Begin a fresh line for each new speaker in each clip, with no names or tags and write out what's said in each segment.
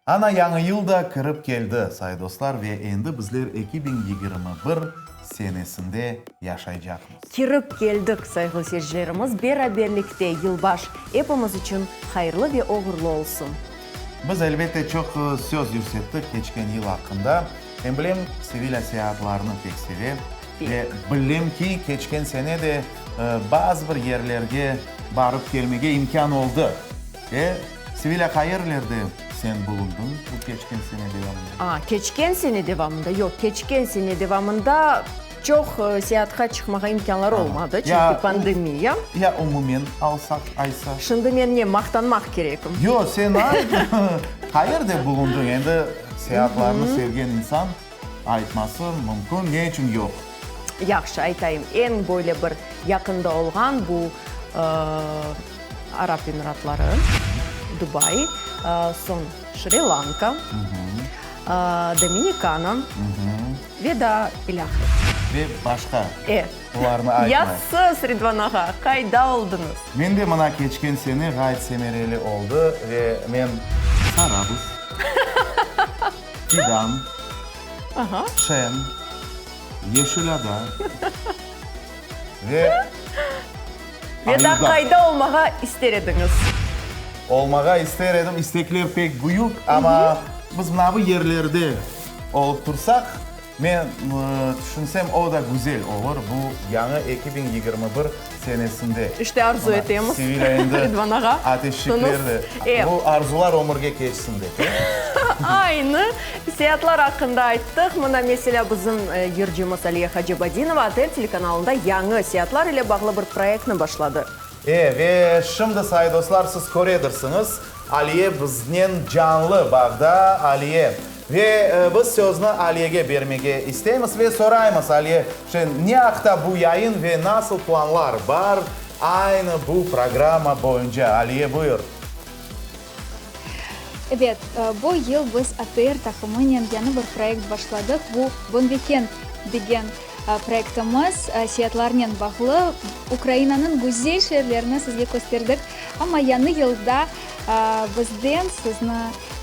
Ana Yañı yıl da kirip keldi, say dostlar, ve endi bizler 2021 senesinde yaşaycaqmız.
Kirip keldik, sayğılı seyircilerimiz, beraberlikte yılbaş epimiz içün hayırlı ve oğurlı olsun.
Biz, elbette, çoq söz yürsettik keçken yıl aqqında. Men bilem, Sevilâ seyaatlarnı pek seve. Ve bilem ki, keçken sene de bazı bir yerlerge barıp kelmege imkân oldı. E, Sevilâ, qayerlerde sen bulundıñ bu keçken sene devamında?
A, keçken sene devamında? Yoq, keçken sene devamında çoq seyaatqa çıqmağa imkânlar olmadı, çünki pandemiya.
Ya umumen alsaq, aysa?
Şimdi men ne, maqtanmaq kerekim?
Yoq, sen ayt, qayerde bulundıñ? Endi seyaatlarnı sevgen insan aytması mümkün, ne içün yoq?
Yahşı, aytayım. Eñ böyle bir yaqında olğan bu Arap Emiratları, Dubay, soñ Şri-Lanka, Dominikana ve daa ilâhre.
Ve başqa.
E.
Bularnı aytmay.
Ya siz, Ridvan ağa, qayda oldıñız?
Men de mına keçken sene ğayet semereli oldı ve men Sarabuz, Fidan, Şen, Yeşil ada ve
Ve daa qayda olmağa ister ediñiz?
Olmağa ister edim, istekler pek büyük, amma biz mına bu yerlerde olıp tursaq, men tüşünsem, o da güzel olur bu yañı 2021 senesinde.
İşte arzu etemiz, Ridvan ağa.
Ateşçikler de, bu arzular ömürge keçsin dep.
Aynı. Seyaatlar aqqında ayttıq. Mına, meselâ, bizim yırcımız Aliye Hacabadinova ATR telekanalında yañı seyaatlar ile bağlı bir proyektni başladı.
E, ve şimdi, sayı dostlar, siz köredirsiñiz, Aliye biznen canlı bağda. Aliye, ve biz sözni Aliyege bermege isteymiz ve soraymız, Aliye, ne aqta bu yayın ve nasıl planlar bar aynı bu programma boyunca? Aliye, buyur.
Ebet, bu yıl biz ATR taqımınen yañı bir proyekt başladıq. Bu Bon Weekend degen proyektimiz, seyaatlarnen bağlı. Ukrainanıñ güzel şeerlerini sizge kösterdik. Amma yañı yılda bizden sizni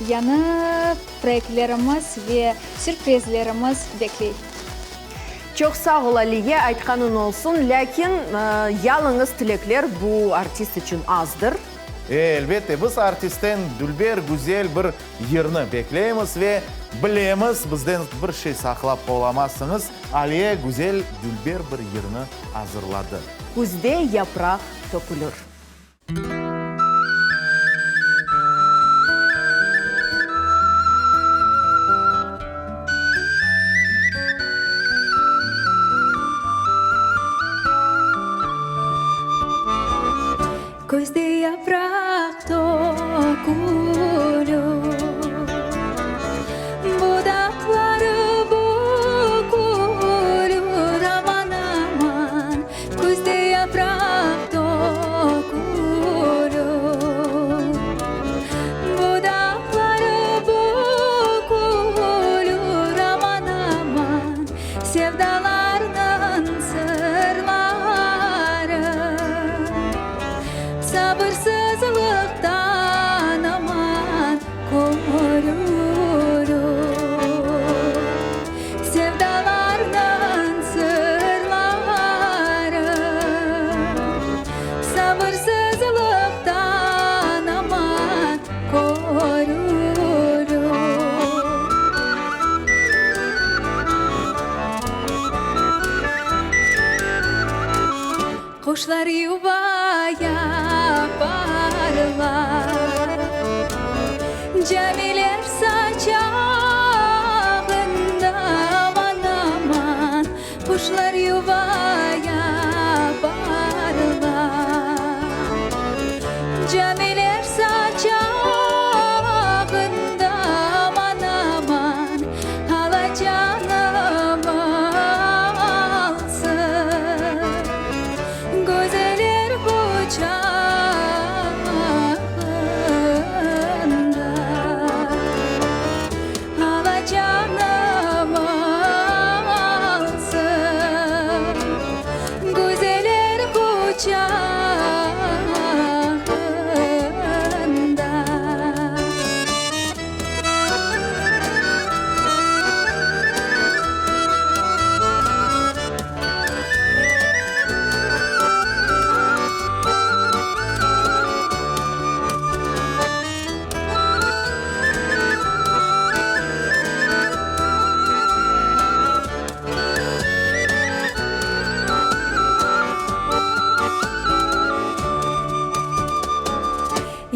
yañı proyektlerimiz ve sürprizlerimiz bekley.
Çoq sağ ol, Aliye, aytqanıñ olsun. Lâkin yalıñız tilekler bu artist içün azdır.
E, elbette, biz artistten dülber, güzel bir yırnı bekleymiz ve bilemiz, bizden bir şey saqlap olamazsıñız, Aliye güzel, dülber bir yırnı azırladı.
Küzde yapraq tökülür.
Küzde yapraq tökülür, Budaqları bükülür, Aman, aman, küzde yapraq tökülür, Budaqları bükülür, Aman, aman, sevdalarnıñ sırları. Sabırsızlıqtan aman körülür, Sevdalarnıñ sırları. Sabırsızlıqtan aman körülür. Quşlar yuva yaparlar, Camiler saçağında, Aman, aman, quşlar yuva yaparlar, Camiler saçağında, Aman, aman, alacanımı alsın. Güzeller quçağı.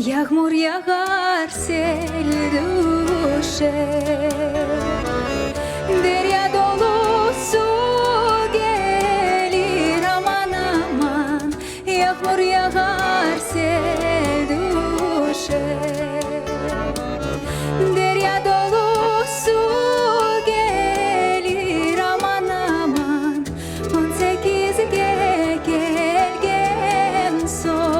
Yağmur yağar, sel tüşer, Derya dolu su kelir, Aman, aman, Yağmur yağar, sel tüşer, Derya dolu su kelir, Aman, aman, On sekizge kelgen soñ,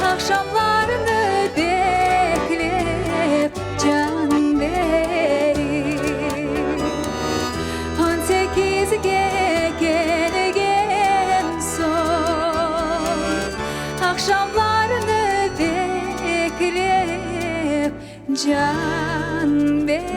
Aqşamlarnı beklep can berir. On sekizge kelgen soñ, Aqşamlarnı beklep Can berir.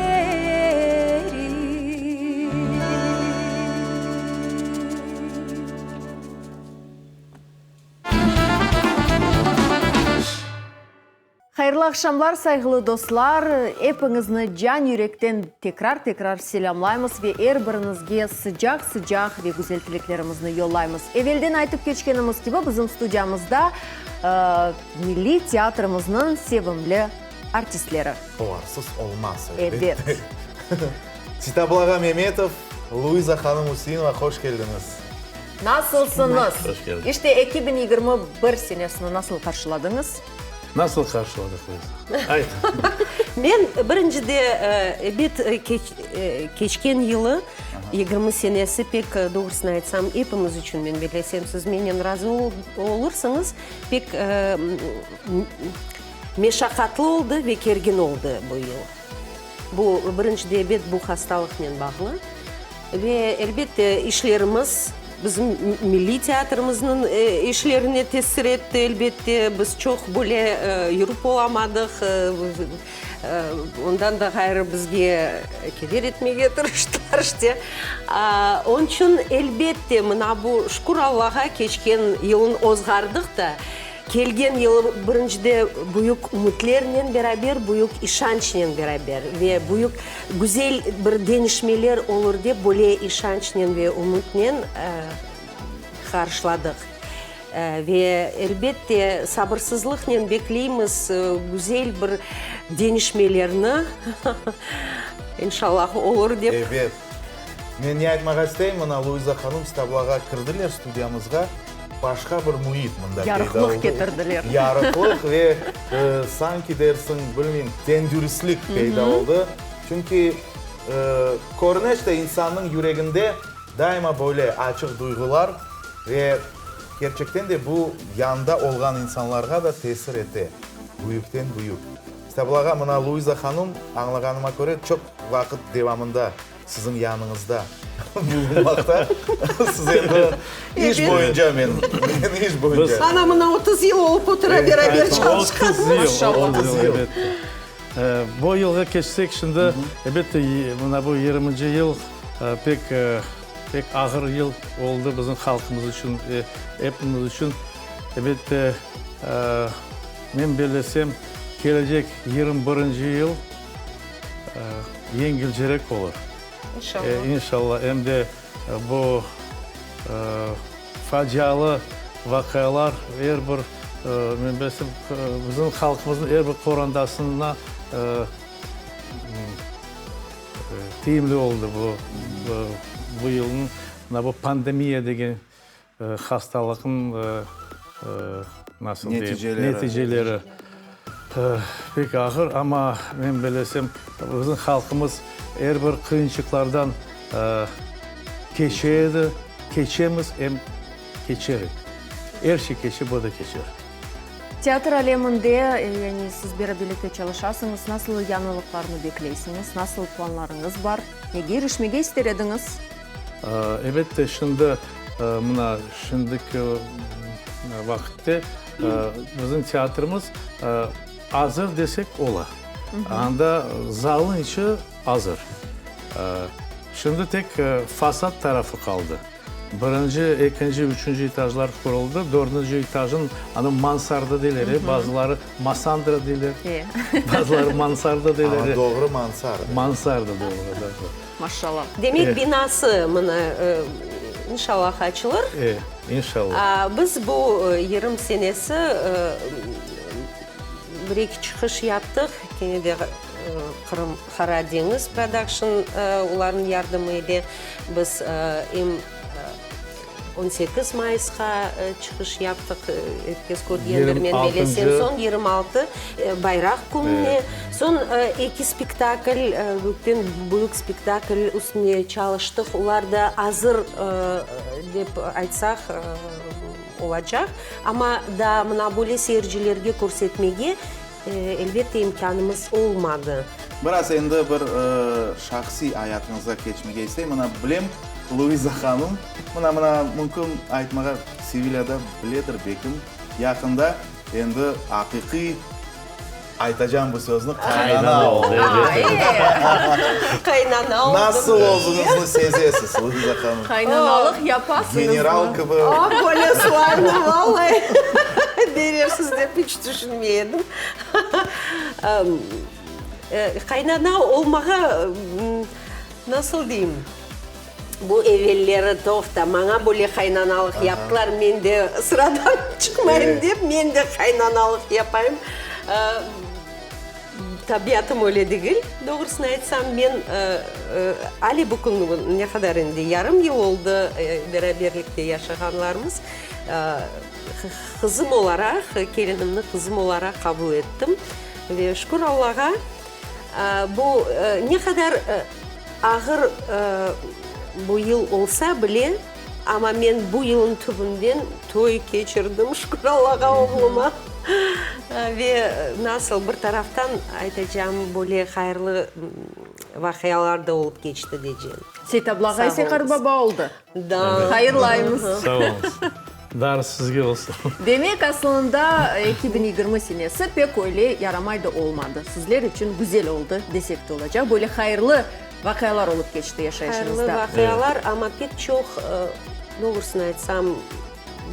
Hayırlı aqşamlar, sayğılı dostlar! Epiñizni can-yürekten tekrar-tekrar selâmlaymız ve er biriñizge sıcaq-sıcaq ve güzel tileklerimizni yollaymız. Evelden aytıp keçkenimiz kibi, bizim studiyamızda milliy teatrimizniñ sevimli artistleri.
Olarsız olmaz,
elbette.
Ebet. Sitablağa Memetov, Luiza hanım Üseinova, hoş keldiñiz.
Nasılsıñız?
Hoş keldik.
İşte 2021 senesini nasıl qarşıladıñız?
Nasıl qarşıladıq, Luiza? Ayt.
Men birincide, ebet, keçken yılı, 20 senesi pek, doğrusını aytsam, epimiz içün, men bellesem, siz menen razı olursıñız, pek Meşaqatlı oldı ve kergin oldı bu yıl. Bu, birincide, ebet, bu hastalıqnen bağlı. Ve, elbette, işlerimiz, bizim milliy teatrimizniñ işlerine tesir etti, elbette. Biz çoq böyle yürip olamadıq. Ondan da ğayrı, bizge keder etmege tırıştılar, işte. Onıñ içün, elbette, mına bu, şükür Allağa, keçken yılın ozğardıq da, Kelgen yılı birincide büyük ümütlernen beraber, büyük işançnen beraber ve büyük güzel bir deñişmeler olur dep böyle işançnen ve ümütnen qarşıladıq. Ve, elbette, sabırsızlıqnen bekleymiz güzel bir deñişmelerni, inşallah, olur dep.
Ebet. Men ne aytmağa isteyim, mına Luiza hanım Stablağa kirdiler studiyamızğa. Başqa bir müit mında peyda oldı.
Yarıqlıq ketirdiler.
Yarıqlıq ve sanki dersiñ, bilmeyim, tendüristlik peyda oldı. Çünki körüne işte, insannıñ yüreginde daima böyle açıq duyğular ve kerçekten de bu yanda olğan insanlarğa da tesir ete, büyükten büyük. Estağfurullah, mına Luiza hanım, añlağanıma köre, çoq vaqıt devamında Siziñ yanıñızda bulunmaqta. Siz endi iş boyunca men, men iş boyunca.
Ana, mına 30 yıl olıp otura beraber çalışqanımız.
30 yıl, 30 yıl, elbette. Bu yılğa keçsek şimdi, elbette, mına bu yigirminci yıl pek, pek ağır yıl oldı bizim halqımız içün, epimiz içün. Elbette, men bellesem, kelecek 21-nci yıl Yengilcerek olur.
İnşallah.
İnşallah. Em de bu facialı vaqialar er bir, men bilsem, bizim halqımıznıñ er bir qorantasına tiyimli oldı bu, bu yılnıñ, mına bu pandemiya degen Hastalıqnıñ nasıl deyim, neticeleri pek ağır, amma men bilesem, bizim halqımız er bir qıyınçıqlardan keçe edi, keçemiz, em keçerik. Er şey keçe, bu da keçer.
Teatr aleminde, yani siz beraberlikte çalışasıñız, nasıl yañılıqlarnı bekleysiñiz, nasıl planlarıñız bar, nege irişmege ister ediñiz?
Elbette, şimdi, mına, şimdiki vaqıtte bizim teatrımız azır desek ola. Anda zalnıñ içi azır. Şimdi tek fasad tarafı qaldı. Birinci, ekinci, üçünci etajlar quruldı. Dördünci etajın, anı mansarda deyler, bazıları masandra deyler, bazıları mansarda deyler.
Amma doğru mansarda.
Mansarda doğru, doğru.
Maşallah.
Demek, binası mına, inşallah, açılır.
İnşallah.
Biz bu yırım senesi bir-eki çıqış yaptıq, kene de Qırım Qara deñiz prodakşn olarnıñ yardımı ile biz em 18 mayısqa çıqış yaptıq, er kes körgendir, men belesem, soñ 26 Bayraq kününe, soñ eki spektakl, büyükten büyük spektakl üstüne çalıştıq, olar da azır dep aytsaq olacaq, amma daa mına böyle seyircilerge körsetmege, elbette, imkânımız olmadı.
Biraz endi bir şahsiy ayatıñızğa keçmege isteyim. Mına bilem, Luiza hanım, mına, mına mümkün aytmağa, Sevilyada biledir belkim, yaqında endi aqiqiy, aytacam bu sözni, qaynana oldı.
Qaynana oldım.
Nasıl özüñizni sezesiz, Luiza hanım?
Qaynanalıq yapasıñızmı?
General kibi.
Ah, böyle sualni vallahi berersiz dep iç tüşünmey edim. Qaynana olmağa, nasıl deyim, bu evelleri toqta, maña böyle qaynanalıq yaptılar, men de sıradan çıqmayım dep, men de qaynanalıq yapayım. Tabiatım öyle degil, doğrusını aytsam, men ale bu kün ne qadar endi, yarım yıl oldı beraberlikte yaşağanlarımız, qızım olaraq, kelinimni qızım olaraq qabul ettim. Ve şükür Allağa, bu ne qadar ağır bu yıl olsa bile, amma men bu yılnıñ tübünden toy keçirdim, şükür Allağa, oğluma. Ve nasıl, bir taraftan aytacağım, böyle hayırlı vaqialar da olıp keçti deycem.
Seytablağa ise qarbaba oldı.
Da.
Hayırlaymız.
Sağ oluñız. Darıs sizge olsun.
Demek, aslında, 2020 senesi pek öyle yaramay da olmadı. Sizler içün güzel oldı, desek de olacaq. Böyle hayırlı vaqialar olıp keçti yaşayışıñızda.
Hayırlı vaqialar, amma pek çoq, doğrusını aytsam,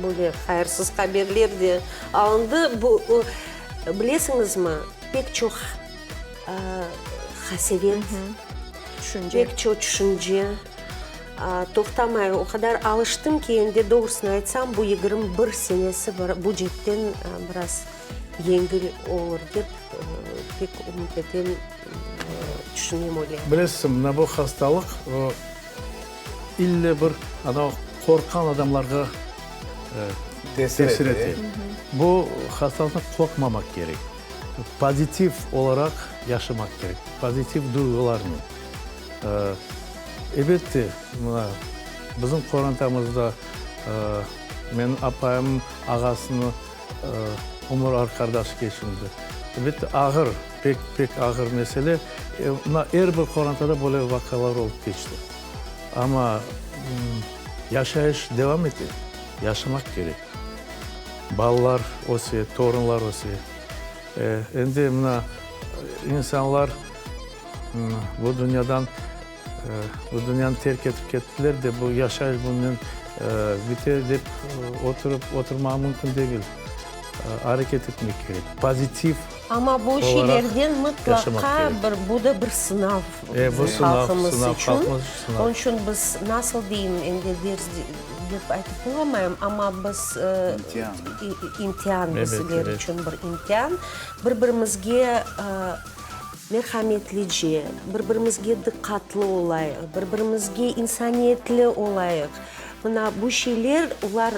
böyle hayırsız haberler de alındı. Bu, bilesiñizmi, pek çoq qasevet, pek çoq tüşünce. Toqtamay, o qadar alıştım ki, endi doğrusını aytsam, bu 21 senesi bu cetten biraz yengil olur dep pek ümüt etem, tüşünem öyle.
Bilesiñ, mına bu hastalıq, o, ille bir anav qorqqan adamlarğa tesir ete. Bu hastalıqtan qorqmamaq kerek, pozitiv olaraq yaşamaq kerek, pozitiv duyğularnen. Elbette, mına, bizim qorantamızda menim apayımnıñ ağasınıñ ömür arqadaşı keçindi. Elbette, ağır, pek, pek ağır mesele. Mına, er bir qorantada böyle vaqialar olıp keçti. Amma yaşayış devam ete, yaşamaq kerek. Balalar öse, torunlar öse. Endi, mına, insanlar Bu dünyadan, bu dünyanı terk etip kettiler de, bu yaşayış bunen bite dep oturıp, oturmağa mümkün degil. Areket etmek kerek, pozitiv
Amma bu şeylerden mıtlaqa bir, bu da bir sınav bizim halqımız içün. Onıñ içün biz, nasıl deyim, endi ders dep aytıp olamayım, amma biz imtian, bizler içün bir imtian, bir-birimizge Merhametlice, bir-birimizge diqqatlı olayıq, bir-birimizge insaniyetli olayıq. Mına bu şeyler, olar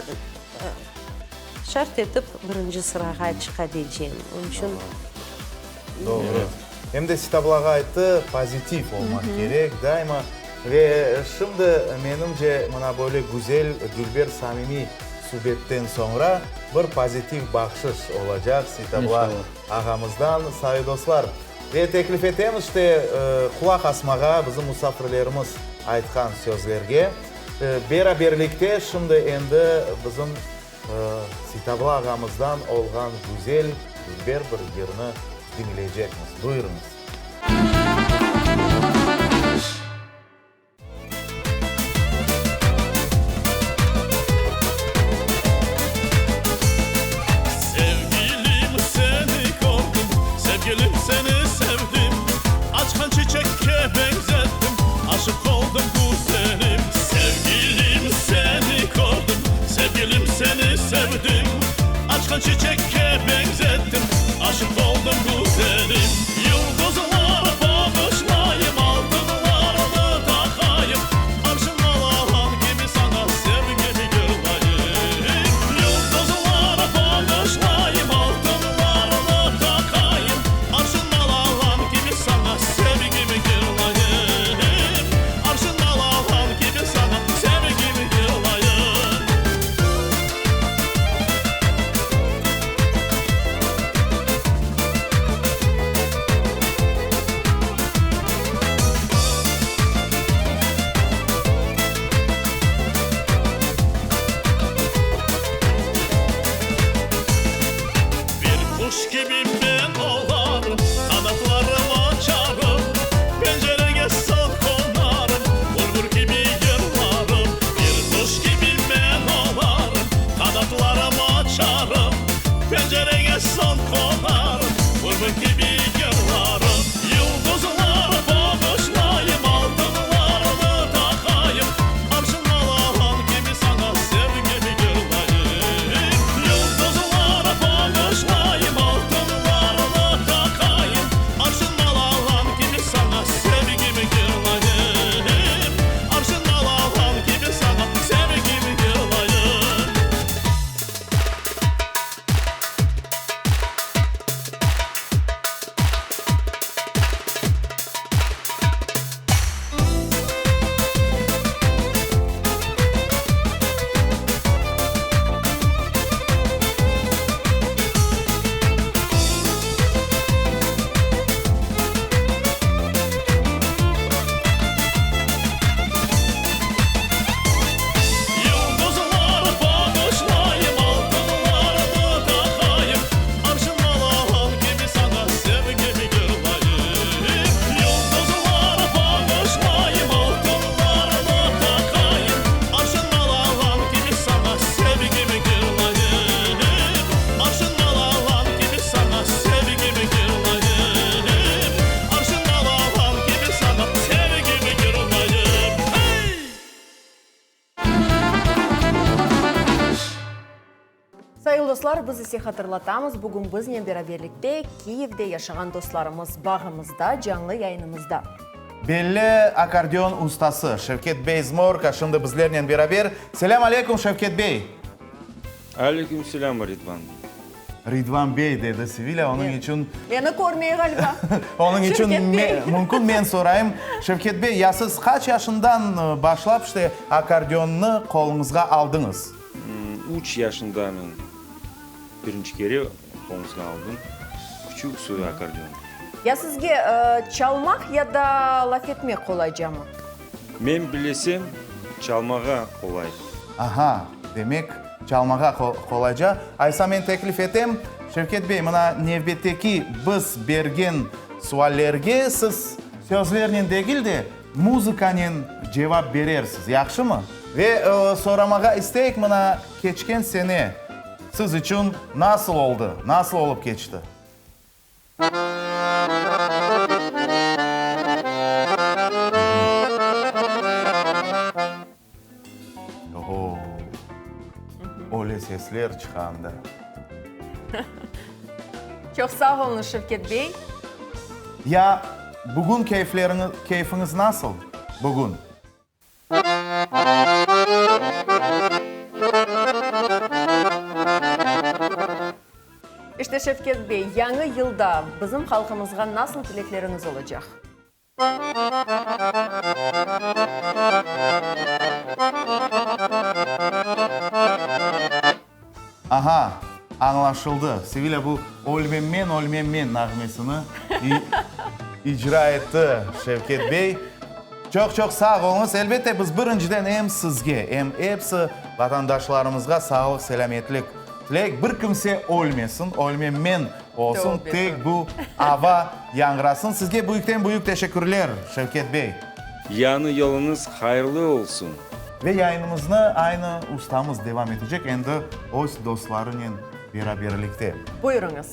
şart etip birinci sırağa çıqa deycem. Onıñ içün.
Doğru. Em de Sitabla ağa ayttı, pozitiv olmaq kerek daima. Ve şimdi, menimce, mına böyle güzel, dülber, samimiy subetten soñra bir pozitiv bahşış olacaq Sitabla Ağamızdan, sayı dostlar, ve teklif etemiz, işte, qulaq asmağa bizim musafirlerimiz aytqan sözlerge. Beraberlikte şimdi endi bizim Seytabla ağamızdan olğan güzel, dülber bir yırnı diñleycekmiz. Buyurıñız.
Sevgilim, seni kördim, sevgilim, seni sevdim, Açqan çiçekke beñzettim, aşıq oldım, güzelim. Sevgilim, seni kördim, sevgilim. Açqan çiçekke beñzettim, Aşıq oldım güzelim. Yıldızlar bağışlayım, Altınlarnı taqayım, Arşın alağan kibi saña sevgimi yırlayım. Yıldızlar bağışlayım, Altınlarnı taqayım, Arşın alağan kibi saña sevgimi yırlayım. Arşın alağan kibi saña sevgimi yırlayım. Bir quş kibi men olarım, Qanatlarım açarım, Pencerege soñ qonarım, Bülbül kibi yırlarım. Bir quş kibi men olarım, Qanatlarım açarım, Pencerege soñ qonarım, Bülbül kibi yırlarım. Yıldızlar bağışlayım, Altınlarnı taqayım, Arşın alağan kibi saña sevgimi yırlayım. Yıldızlar bağışlayım, Altınlarnı taqayım, Arşın alağan kibi saña sevgimi yırlayım. Arşın alağan kibi saña sevgimi yırlayım. Yıldızlar bağışlayım, altınlarnı taqayım, Arşın alağan kibi saña sevgimi yırlayım. Yıldızlar bağışlayım, altınlarnı taqayım, Arşın alağan kibi saña sevgimi yırlayım. Arşın alağan kibi saña sevgimi yırlayım. Arşın alağan kibi saña sevgimi yırlayım. Hey!
Sayılı dostlar, biz ise hatırlatamız, bugün biznen beraberlikte Kiyevde yaşağan dostlarımız bağımızda, canlı yayınımızda.
Belli akkordeon ustası Şevket bey Zmorka şimdi bizlernen beraber. Selâm aleyküm, Şevket bey!
Aleyküm selâm, Ridvan bey.
Ridvan bey, dedi Sevilâ, onıñ içün.
Meni körmey ğaliba.
Onıñ içün
Şevket bey.
mümkün men sorayım. Şevket bey, ya siz qaç yaşından başlap işte akkordeonnı qoluñızğa aldıñız?
Üç yaşında men birinci kere qolumızğa aldım küçük soy akkordeon.
Ya sizge çalmaq ya da laf etmek qolaycamı?
Men bilesem, çalmağa qolay.
Aha, demek, çalmağa qolayca. Aysa men teklif etem, Şevket bey, mına nevbetteki biz bergen suallerge siz sözlernen degil de, muzıkanen cevap berersiz, yahşımı? Ve soramağa isteyik, mına keçken sene siz içün nasıl oldı, nasıl olıp keçti? Oho, öyle sesler çıqa anda.
Çoq sağ oluñız, Şevket bey.
Ya bugün keyfleriñiz, keyfiñiz nasıl bugün?
İşte, Şevket bey, yañı yılda bizim halqımızğa nasıl tilekleriñiz olacaq?
Aha, añlaşıldı. Sevilâ bu Ölmem men, ölmem men nağmesini icra etti Şevket bey. Çoq-çoq sağ oluñız. Elbette, biz birinciden em sizge, em epsi vatandaşlarımızğa sağlıq-selâmetlik tileyik. Bir kimse ölmesin, ölmem men olsun, tek bu ava yañğırasın. Sizge büyükten-büyük teşekkürler, Şevket bey.
Yañı yılıñız hayırlı olsun!
Ve yayınımıznı aynı ustamız devam etecek, endi öz dostlarınen beraberlikte.
Buyurıñız.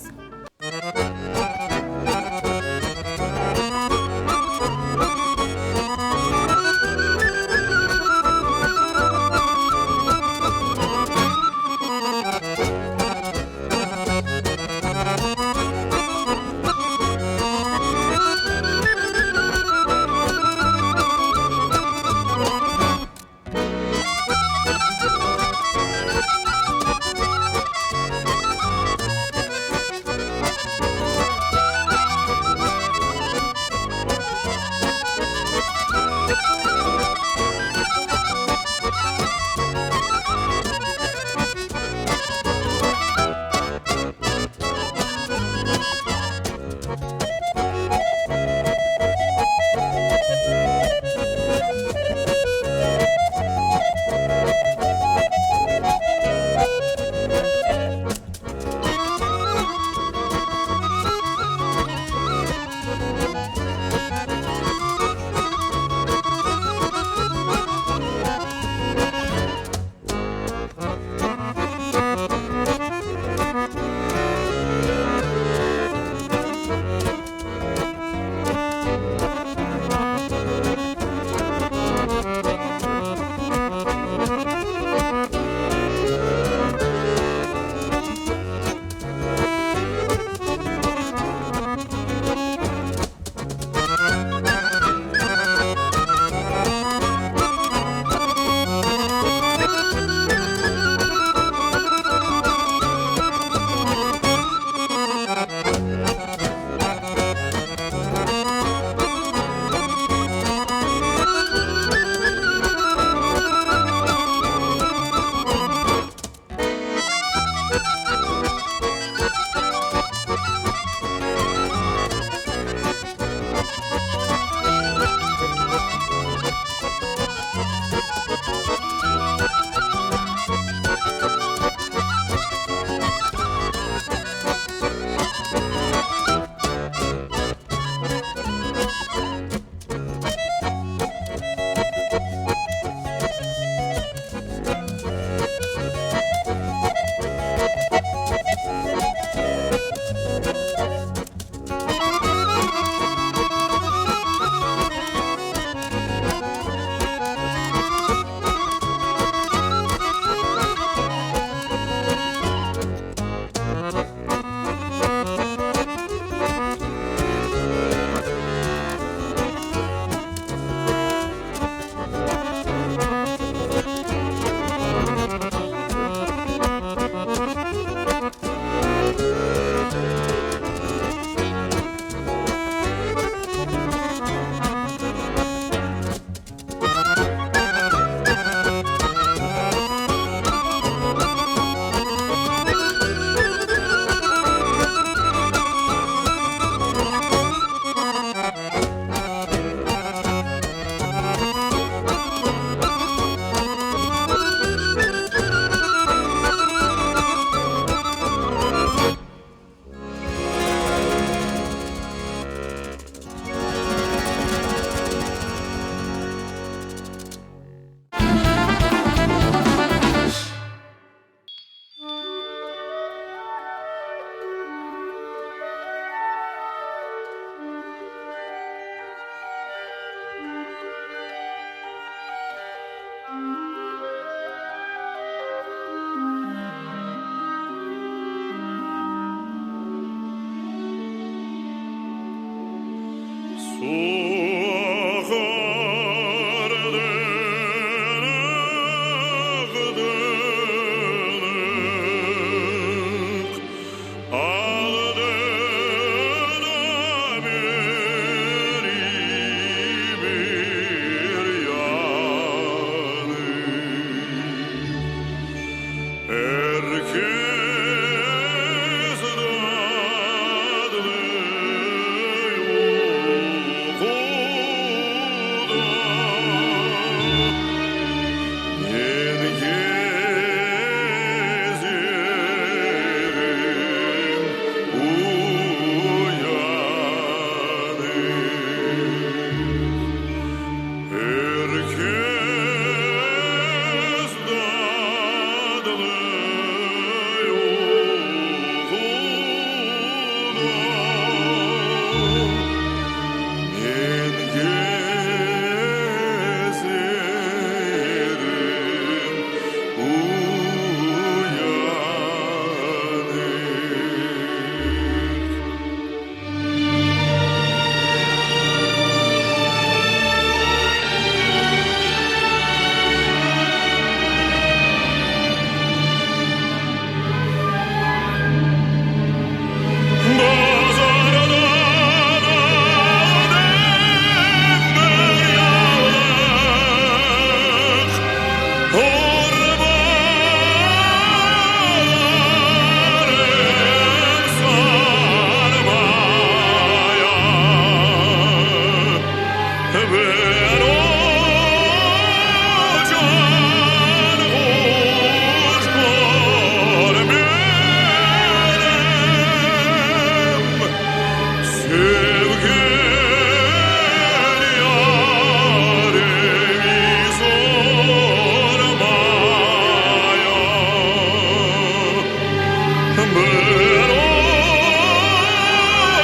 Bir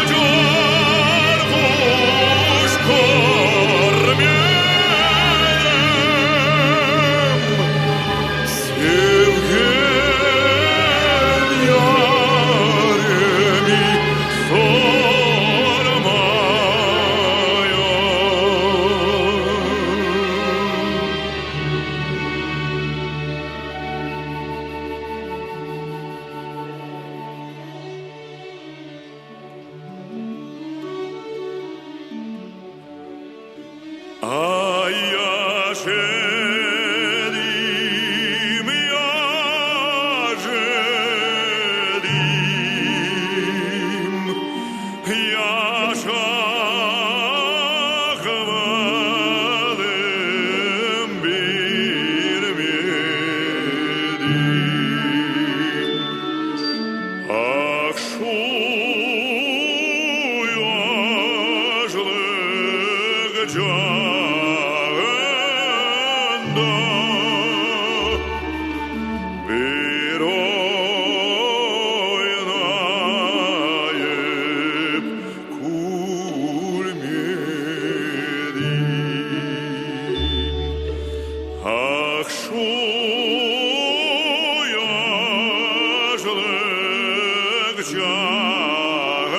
uçar quş körmedim, Sevgen yarimi sormayıp. Ay yaş edim, yaş edim, Yaş ahvalım bilmedim. Ah, şu yaşlıq çağında bir oynayıp külmedim. Ah, şu yaşlıq çağında bir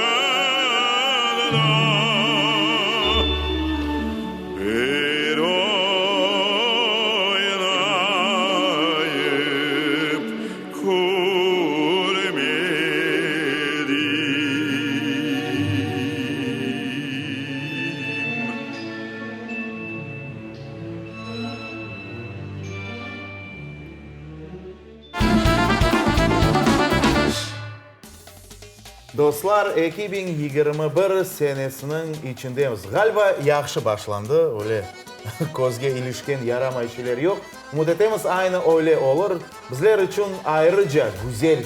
oynayıp külmedim.
Dostlar, 2021 senesiniñ içindemiz. Ğaliba, yahşı başlandı, öyle közge ilişken yaramay şeyler yoq. Ümüt etemiz, aynı öyle olur. Bizler içün ayrıca güzel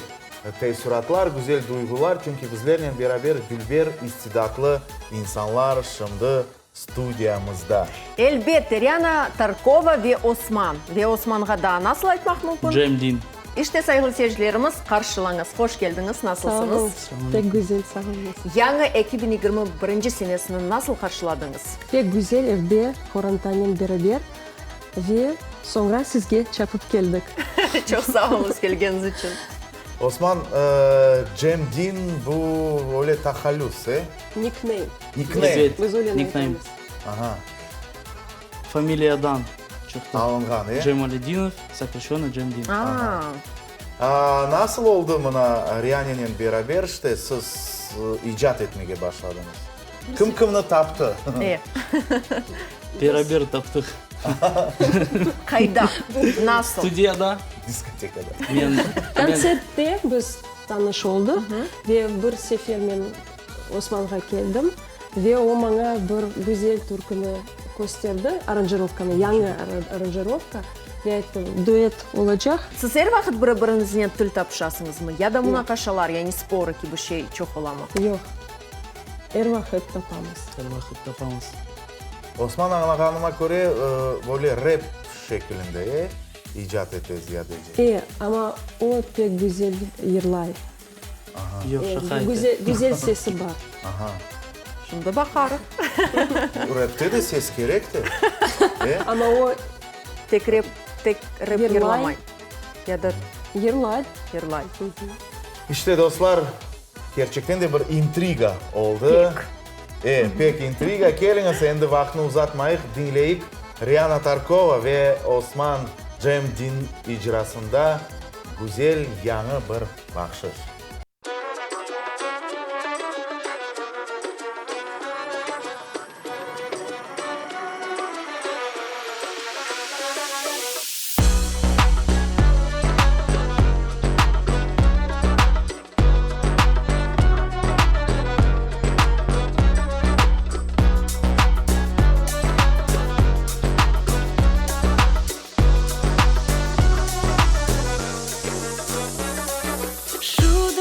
teessuratlar, güzel duyğular, çünki bizlernen beraber dülber, istidatlı insanlar şimdi studiyamızda.
Elbette, Riana Tarkova ve Osman. Ve Osmanğa daa nasıl aytmaq mümkün?
Cemdin.
İşte, sayğılı seyircilerimiz, qarşılañız. Hoş keldiñiz, nasılsıñız?
Sağ oluñ, pek güzel, sağ oluñız.
Yañı 2021 senesini nasıl qarşıladıñız?
Pek güzel, evde qorantanen beraber ve soñra sizge çapıp keldik.
Çoq sağ oluñız kelgeniñiz içün.
Osman, Cemdin bu öyle tahallüs, e?
Nikneym.
Nikneym.
Ebet,
Biz öyle
nikneym.
aytamız.
Aha.
Familiyadan çıqtı.
Alınğan, e?
Cemaledinov, sokraşçenno Cemdin.
Aa.
Aa, nasıl oldı mına Rianenen beraber işte siz icat etmege başladıñız? Kim kimni taptı?
E.
Beraber taptıq.
Qayda? Nasıl?
Studiyada.
Diskotekada.
Men, men.
Kontsertte biz tanış oldıq ve bir sefer men Osmanğa keldim ve o maña bir güzel türküni kösterdi, aranjirovkanı, yañı aranjirovka, ve ayttı, duet olacaq.
Siz er vaqıt biri-biriñiznen til tapışasıñızmı ya da munaqaşalar, yani sporı kibi şey çoq olamı?
Yoq, er vaqıt tapamız.
Er vaqıt tapamız.
Osman, añlağanıma köre, böyle rep şekilinde, e, icat ete ziyadece.
E, amma o pek güzel yırlay.
Yoq, şaqa ayta.
Güzel sesi bar.
Aha.
Şimdi baqarıq.
Repte de ses kerektir. E?
Amma o
Tek rep, tek rep yırlamay. Ya da
Yırlay.
Yırlay.
İşte, dostlar, kerçekten de bir intriga oldı. Pek. E, pek intriga. Keliñiz, endi vaqıtnı uzatmayıq, diñleyik Riana Tarkova ve Osman Cemdin icrasında güzel yañı bir bahşış.
Şu.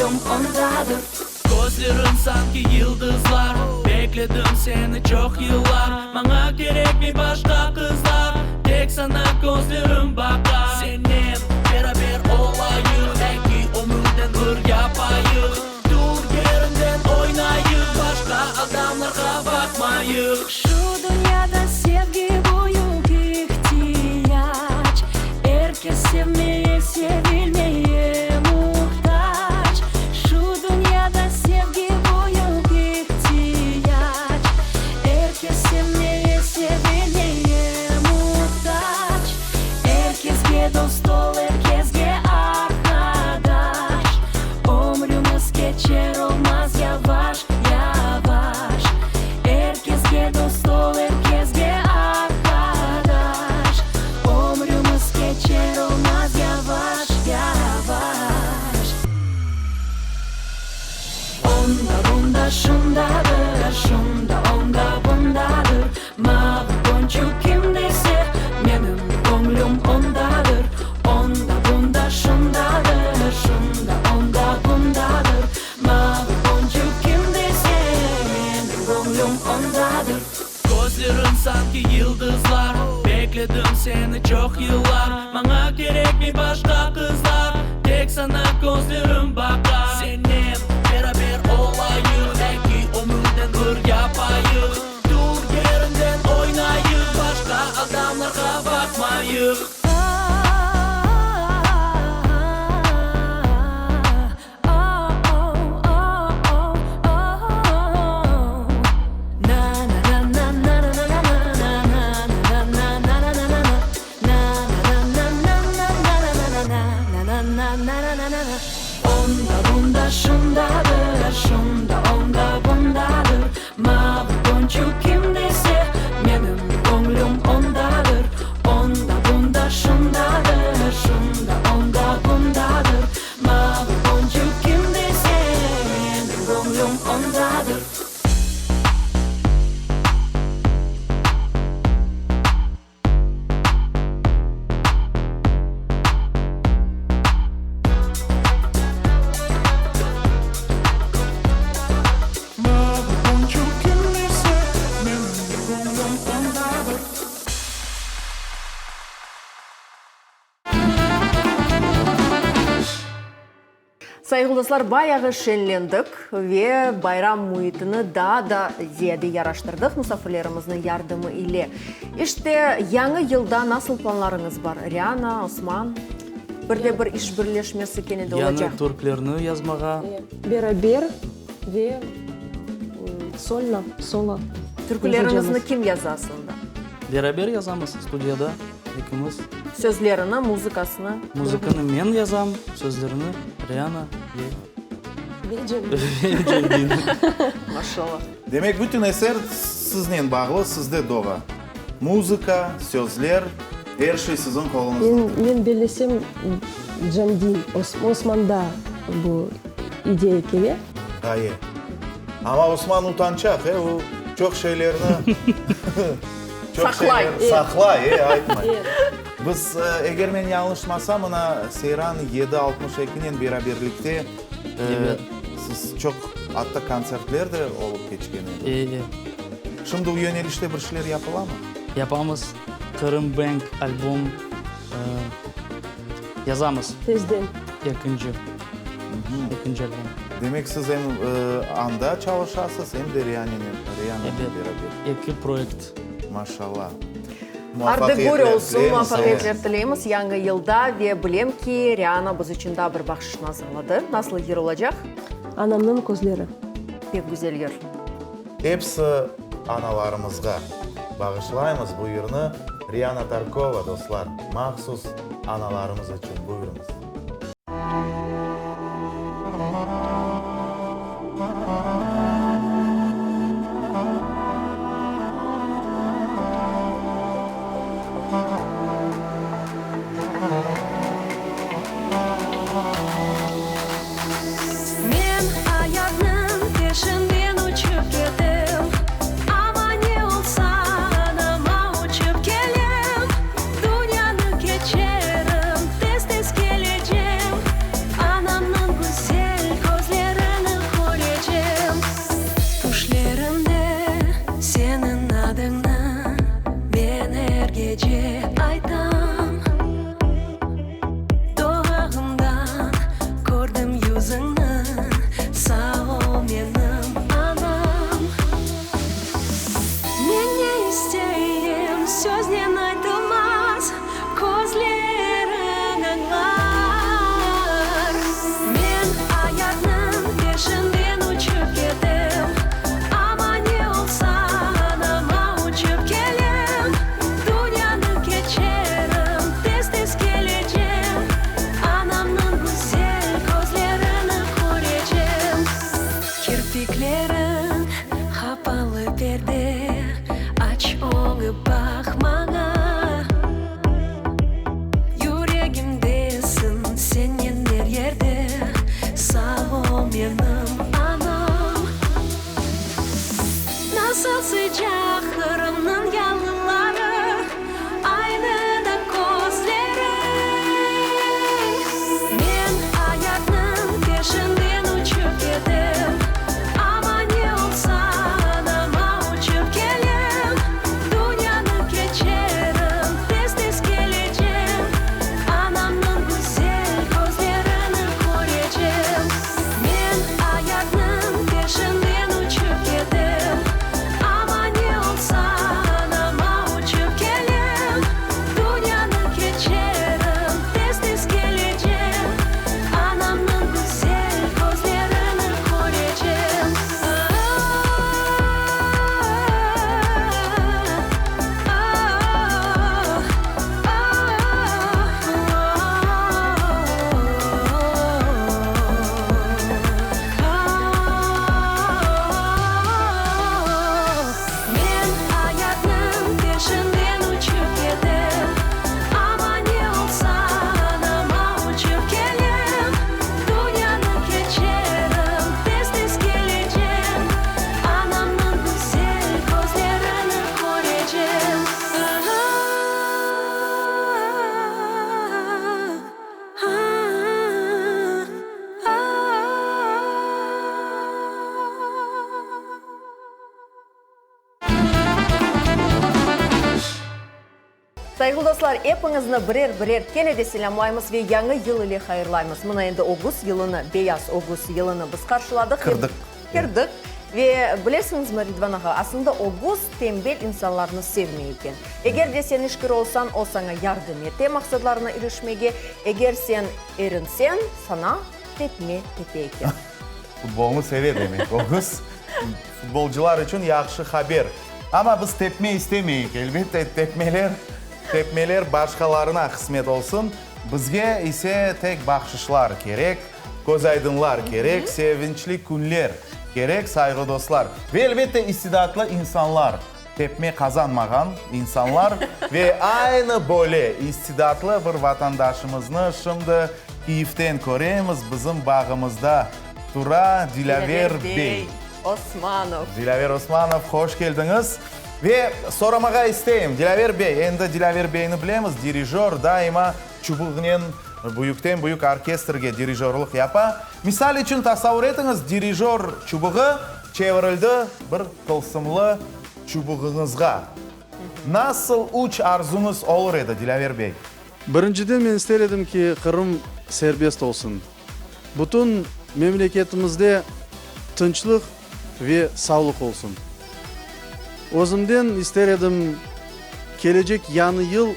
göñlüm ondadır. Közleriñ sanki yıldızlar, Bekledim seni çoq yıllar, Maña kerekmey başqa qızlar, Tek saña közlerim baqa. Sennen beraber olayıq, Eki ömürden bir yapayıq, Tur yerinden oynayıq, Başqa adamlarğa baqmayıq.
Şu dünyada sevgi büyük ihtiyac, Er kes sevmeye, sevilmeye muhtac. Şu dünyada sevgi büyük ihtiyac, Er kes sevmeye, sevilmeye muhtac. Er kesge dost ol, er kesge arqadaş, Ömrümiz keçer olmaz yavaş, yavaş. Er kesge dost ol, er kesge arqadaş, Ömrümiz keçer olmaz yavaş, yavaş. Onda, bunda, şundadır, şunda, onda, bundadır, Mavı boncuk kim dese, menim göñlüm ondadır. Onda, bunda, şundadır, şunda, onda, bundadır, Mavı boncuk kim dese, menim göñlüm ondadır.
Közleriñ sanki yıldızlar, Bekledim seni çoq yıllar, Maña kerekmey başqa qızlar, Tek saña közlerim baqa. Sennen beraber olayıq, Eki ömürden bir yapayıq, Tur yerinden oynayıq, Başqa adamlarğa baqmayıq.
Onda, bunda, şundadır, şunda, onda, bundadır, Mavı boncuk kim dese, menim göñlüm ondadır. Onda, bunda, şundadır, şunda, onda, bundadır, Mavı boncuk kim dese, menim göñlüm ondadır.
Mavı boncuk kim dese, menim göñlüm ondadır.
Sayğılı dostlar, bayağı şeñlendik ve bayram müitini daa da ziyade yaraştırdıq musafirlerimizniñ yardımı ile. İşte, yañı yılda nasıl planlarıñız bar, Riana, Osman? Bir de bir iş birleşmesi kene de olacaq.
Yañı türklerni yazmağa.
Beraber ve solno, solo.
Türküleriñizni kim yaza aslında?
Beraber yazamız studiyada ekimiz.
Sözlerini, muzıkasını?
Muzıkanı men yazam, sözlerini Riana ve
Ve Cemil.
Maşallah.
Demek, bütün eser siznen bağlı, sizde doğa. Muzıka, sözler, er şey siziñ qoluñızda.
Men bellesem, Candin, Osmanda bu ideya kele.
Ğaye. Amma Osman utançaq, e, o çoq şeylerni çoq
Saqlay.
şeylerni saqlay, e, aytmay. Biz, eger men yañlışmasam, mına Seyran 762-nen beraberlikte siz çoq atta kontsertler de olıp keçken edi.
E, e.
Şimdi o yönelişte bir şeyler yapılamı?
Yapamız. Qırım Bank albom yazamız.
Tezden.
Ekinci. Ekinci albom.
Demek, siz em anda çalışasız, em de Rianenen beraber.
Eki proyekt.
Maşallah.
Ardı gör
Muvafaqiyetler
olsun,
tileymiz.
muvafaqiyetler tileymiz yañı yılda ve bilem ki, Riana biz içün daa bir bahşışnı azırladı. Nasıl yır olacaq?
Anamnıñ közleri.
Pek güzel yır.
Episi analarımızğa bağışlaymız bu yırnı. Riana Tarkova, dostlar, mahsus analarımız içün. Buyurıñız.
Men ayatnıñ peşinden uçıp ketem, Amma ne olsa anama uçıp kelem. Dünyanı keçerim, tez-tez kelecegim.
Sayğılı dostlar, epiñizni birer-birer kene de selâmlaymız ve Yañı yıl ile hayırlaymız. Mına endi ögüz yılını, beyaz ögüz yılını biz qarşıladıq.
Kirdik.
Kirdik. Ve bilesiñizmi, Ridvan ağa, aslında ögüz tenbel insanlarnı sevmey eken. Eger de sen işkir olsañ, o saña yardım ete maqsadlarına irişmege, eger sen erinseñ, saña tepme tepe eken.
Futbolnı seve demek ögüz. Futbolcılar içün yahşı haber. Amma biz tepme istemeyik, elbette, tepmeler, tepmeler başqalarına qısmet olsun. Bizge ise tek bahşışlar kerek, közaydınlar kerek, sevinçli künler kerek, sayğılı dostlar. Ve elbette istidatlı insanlar, tepme qazanmağan insanlar ve aynı böyle istidatlı bir vatandaşımıznı şimdi Kiyevden köremiz, bizim bağımızda tura Dilâver bey.
Osmanov.
Dilâver Osmanov, hoş keldiñiz. Ve soramağa isteyim, Dilâver bey, endi Dilâver beyni bilemiz, dirijör, daima çubuğnen büyükten-büyük orkestrge dirijörlıq yapa. Misal içün, tasavur etiñiz, dirijör çubuğı çevirildi bir tılsımlı çubuğıñızğa. Nasıl üç arzuñız olur edi, Dilâver bey?
Birinciden men ister edim ki, Qırım serbest olsun. Bütün memleketimizde tınçlıq ve savlıq olsun. Özümden ister edim, kelecek yañı yıl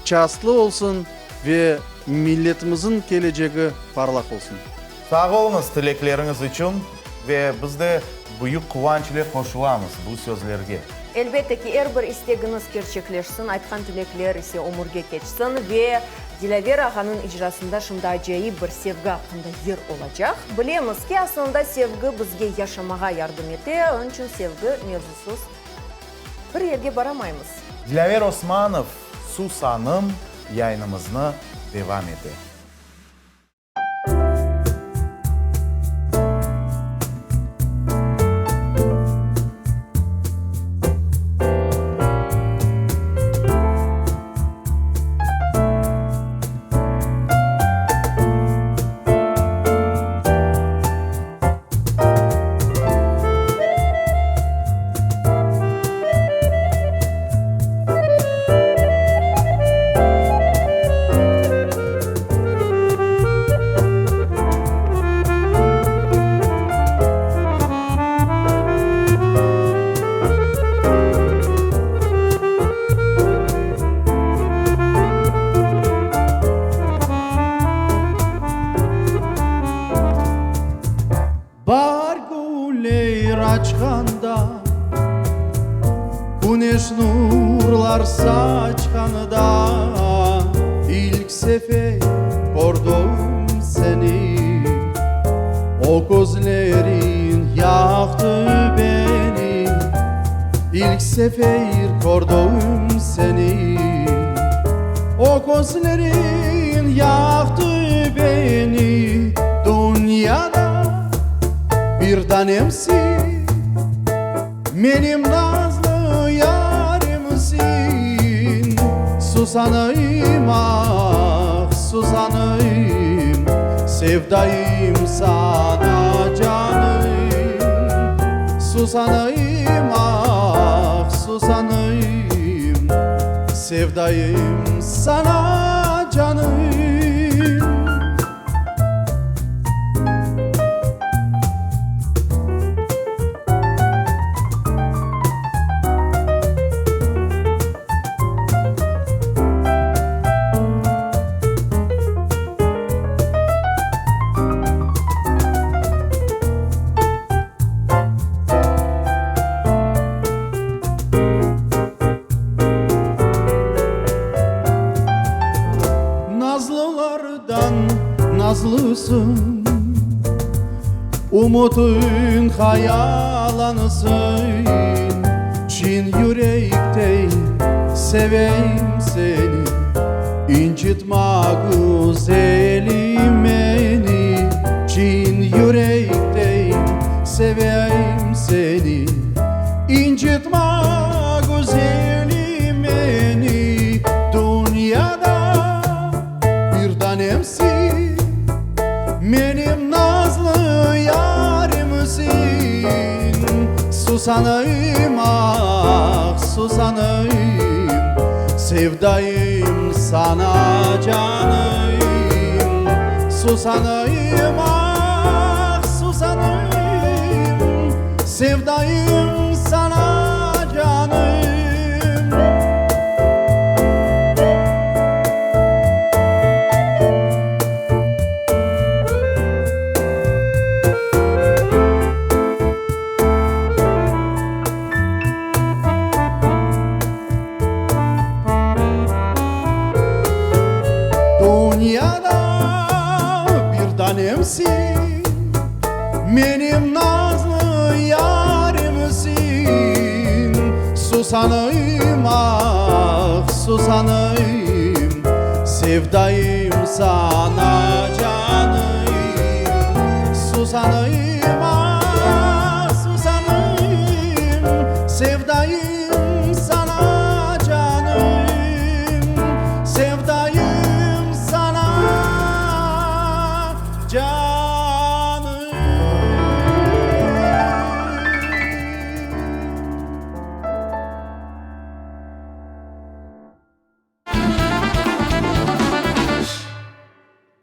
çastlı olsun ve milletimizin kelecegi parlaq olsun.
Sağ oluñız tilekleriñiz içün ve biz de büyük quvanç ile qoşulamız bu sözlerge.
Elbette ki, er bir istegiñiz kerçekleşsin, aytqan tilekler ise ömürge keçsin ve Dilâver ağanıñ icrasında şimdi acayip bir sevgi aqqında yır olacaq. Bilemiz ki, aslında sevgi bizge yaşamağa yardım ete, onıñ içün sevgi mevzusız bir yerge baramaymız.
Dilâver Osmanov, Susanım yayınımıznı devam ete.
Baar güller açqanda, Küneş nurlar saçqanda, İlk sefer kördim seni. O közleriñ yaqtı beni, İlk sefer kördim seni. O közleriñ yaqtı beni, Dünyada bir tanemsiñ, Menim nazlı yarimsiñ. Susanayım, ah, susanayım, Sevdayım sana, canım. Susanayım, ah, susanayım, Sevdayım sana, canım. Nazlılardan nazlısıñ, Ümütiñ hayalanısıñ, Çin yürekten seveyim seni, İncitma güzelim meni, Çin yürekten seveyim seni, İncitma güzelim meni, Dünyada bir tanemsiñ, Menim nazlı yarimsiñ. Susanayım, ah, susanayım, Sevdayım.
Sevdayım sana canım, Susanayım, ah, susanayım, Sevdayım sana canım. Dünyada bir tanemsiñ, Menim nazlı yarimsiñ. Susanayım, ah, susanayım, Sevdayım sana canım. Susanayım, ah.